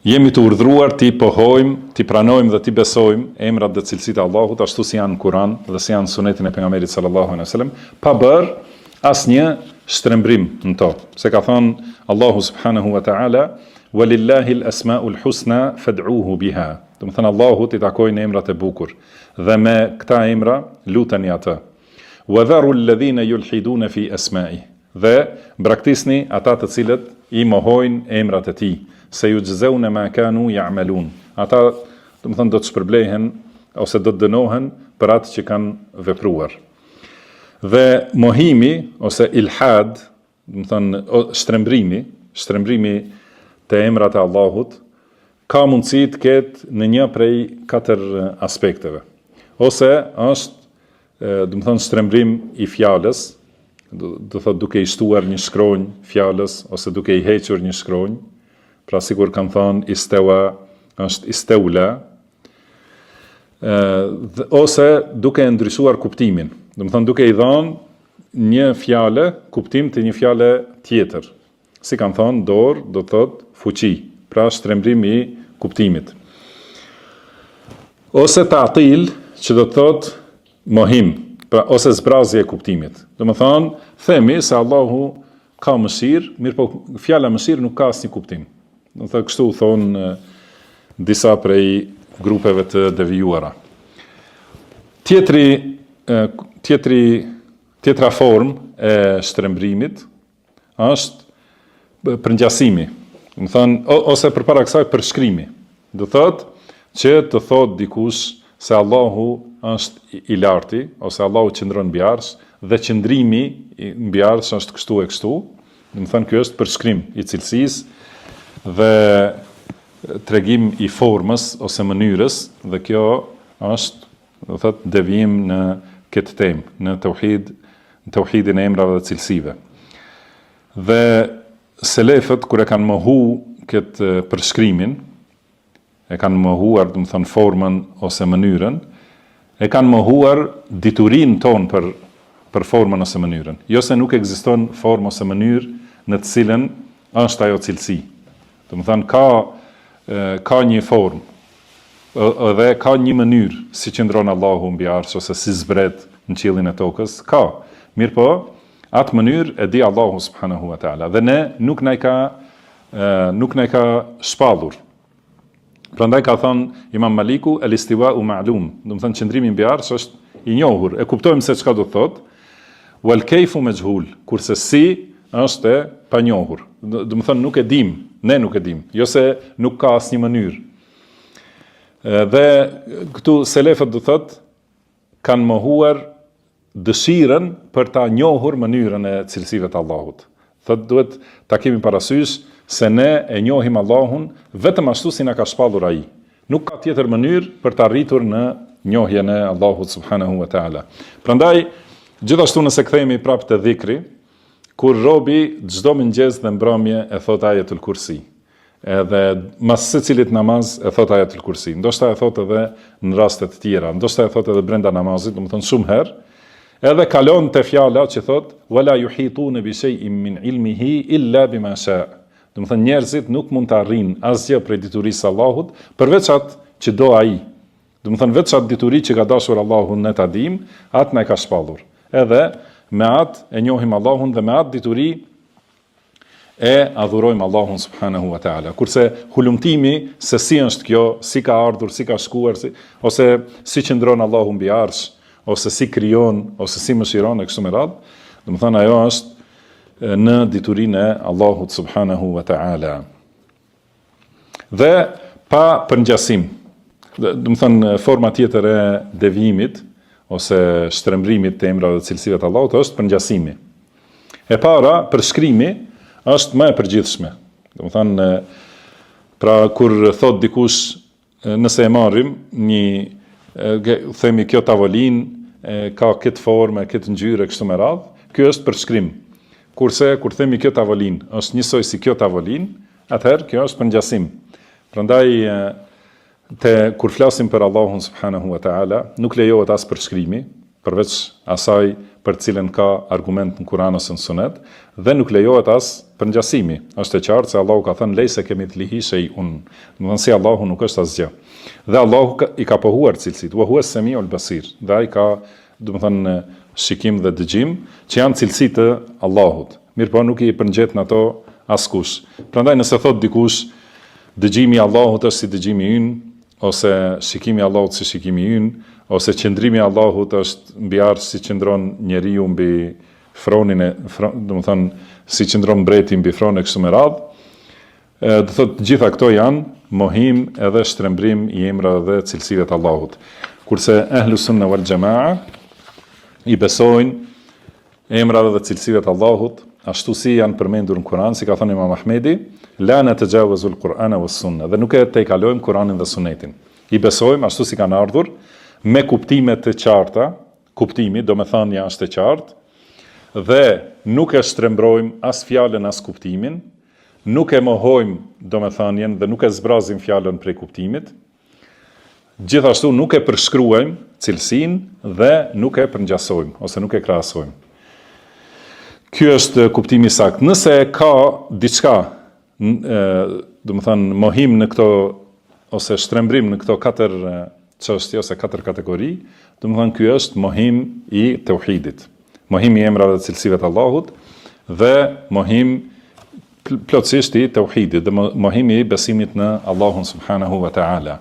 Jemi të urdhëruar t'i pohojmë, t'i pranojmë dhe t'i besojmë emrat dhe cilësitë e Allahut ashtu si janë në Kur'an dhe si janë në Sunetin e Pejgamberit sallallahu alejhi ve sellem, pa bërë asnjë shtrembrim në to. Se ka thënë Allahu subhanahu wa taala, "Walillahi al-asma'ul husna fad'uhu biha." Domethënë Allahut i takojnë emrat e bukur dhe me këta emra luteni atë. Wa dharu alladhina yulhiduna fi asma'ihi. Dhe braktisni ata të cilët i mohojnë emrat e Tij, seyujzewna ma kanu ya'malun. Ata, domethënë, do të shpërblehen ose do të dënohen për atë që kanë vepruar. Dhe mohimi ose ilhad, domethënë shtrembrimi, shtrembrimi te emrat e Allahut, ka mundësi të ketë në një prej katër aspekteve. Ose është domethënë shtrembrim i fjalës, do të thotë duke i shtuar një shkronjë fjalës ose duke i hequr një shkronjë, pra sikur kanë thënë istewa është isteula, ë ose duke e ndryshuar kuptimin, domethënë duke i dhënë një fjale kuptim të një fjale tjetër. Si kanë thënë dorë do të thotë fuqi, pra shtrembrim i kuptimit. Ose ta'til, që do të thotë mohim, pra ose zbrazje e kuptimit. Domethënë, themi se Allahu ka mëshirë, mirëpo fjala mëshirë nuk ka asnjë kuptim. Domethënë, kështu u thonë disa prej grupeve të devijuara. Tjetri, tjetri, tjetra formë e shtrembrimit, është përngjasimi. Domethënë, ose përpara kësaj përshkrimi. Do thotë që të thotë dikush se Allahu është i larti, ose Allahu qëndron mbi arsh, dhe qëndrimi mbi arsh është kështu e kështu. Domethënë, ky është përshkrim i cilësisë dhe tregim i formës ose mënyrës, dhe kjo është Do thotë devijim në këtë temë, në tauhid, në tauhidin e emrave dhe cilësive. Dhe selefët kur e kanë mohu këtë përshkrimin, e kanë mohuar, domethënë formën ose mënyrën, e kanë mohuar diturinë tonë për për formën ose mënyrën. Jo se nuk ekziston formë ose mënyrë në të cilën është ajo cilësi. Domethënë ka ka një formë Dhe ka një mënyrë si qëndron Allahu mbi arsh ose si zbret në qiellin e tokës, ka. Mirëpo, atë mënyrë e di Allahu subhanahu wa taala dhe ne nuk na ka nuk na ka shpallur. Prandaj ka thënë Imam Maliku el istiwa'u ma'lum, domethënë qëndrimi mbi arsh është i njohur, e kuptojmë se çka do të thotë. Wal kayfu majhul, kurse si është e panjohur. Domethënë nuk e dim, ne nuk e dim, jo se nuk ka asnjë mënyrë. Dhe këtu selefët do thotë kanë mohuar dëshirën për ta njohur mënyrën e cilësive të Allahut. Thotë duhet ta kemi parasysh se ne e njohim Allahun vetëm ashtu si na ka shpallur ai. Nuk ka tjetër mënyrë për të arritur në njohjen e Allahut subhanahu wa taala. Prandaj gjithashtu nëse kthehemi prapë te dhikri, kur robi çdo mëngjes dhe mbrëmje e thotë ajetul kursi, Edhe mas secilit namaz e thot ajetul kursi. Ndoshta e thot edhe në raste të tjera, ndoshta e thot edhe brenda namazit, domethënë shumë herë. Edhe kalon te fjala që thot wala yuhitun bi shay'in min ilmihi illa bima sha. Domethënë njerëzit nuk mund të arrijnë asgjë prej diturisë së Allahut përveç atë që do ai. Domethënë veç atë dituri që ka dashur Allahu ne ta dimë, atë na e ka shpallur. Edhe me atë e njohim Allahun dhe me atë dituri e adhurojmë Allahun subhanahu wa taala. Kurse hulumtimi se si është kjo, si ka ardhur, si ka shkuar, si, ose si qëndron Allahu mbi arsh, ose si krijon, ose si mëshiron e kështu me radhë, domethënë ajo është në diturinë e Allahut subhanahu wa taala. Dhe pa përngjasim. Domethënë forma tjetër e devijimit ose shtrembrimit të emrave dhe cilësive të Allahut është përngjasimi. E para, përshkrimi është më e përgjithshme. Domethënë pra kur thot dikush Nëse e marrim një themi kjo tavolinë ka këtë formë, këtë ngjyrë e kështu me radhë, ky është përshkrim. Kurse kur themi kjo tavolinë është njësoj si kjo tavolinë, atëherë kjo është përngjasim. Prandaj te kur flasim për Allahun subhanahu wa taala, nuk lejohet as përshkrimi. përveç asaj për të cilën ka argument në Kur'an ose në Sunet, dhe nuk lejohet as përngjasimi. Është e qartë se Allahu ka thënë lejse kemithlihi shej'un, domethënë si Allahu nuk është asgjë. Dhe Allahu ka, i ka pohuar cilësitë, wa huwa semiul basir, dhe ai ka, domethënë shikim dhe dëgjim, që janë cilësi të Allahut. Mirëpo nuk i përngjet në ato askush. Prandaj nëse thotë dikush dëgjimi i Allahut është si dëgjimi ynë, ose shikimi i Allahut si shikimi ynë, ose qëndrimi i Allahut është mbi arsh si qëndron njeriu mbi fronin e, domethënë si qëndron mbreti mbi fron e kështu me radhë, do thotë të gjitha këto janë mohim edhe shtrembrim i emrave dhe cilësive të Allahut. Kurse ehlu sunne wal xhemaa i besojnë emrave dhe cilësive të Allahut, ashtu si janë përmendur në Kur'an, si ka thënë Imam Ahmedi, la natejawazul Kur'ana was sunna, dhe nuk e tejkalojmë Kur'anin dhe Sunetin. I besojmë ashtu si kanë ardhur me kuptime të qarta, kuptimi, domethënia është e qartë, dhe nuk e shtrembrojmë as fjalën as kuptimin, nuk e mohojmë domethënien dhe nuk e zbrazim fjalën prej kuptimit, Gjithashtu nuk e përshkruajmë cilësinë dhe nuk e përngjasojmë ose nuk e krahasojmë. Ky është kuptimi i saktë. Nëse ka diçka, domethënë mohim në këto ose shtrembrim në këto katër çështje ose katër kategori, domethënë ky është mohim i teuhidit. Mohim i emrave dhe cilësive të Allahut dhe mohim plotësisht i teuhidit dhe mohim i besimit në Allahun subhanahu wa taala.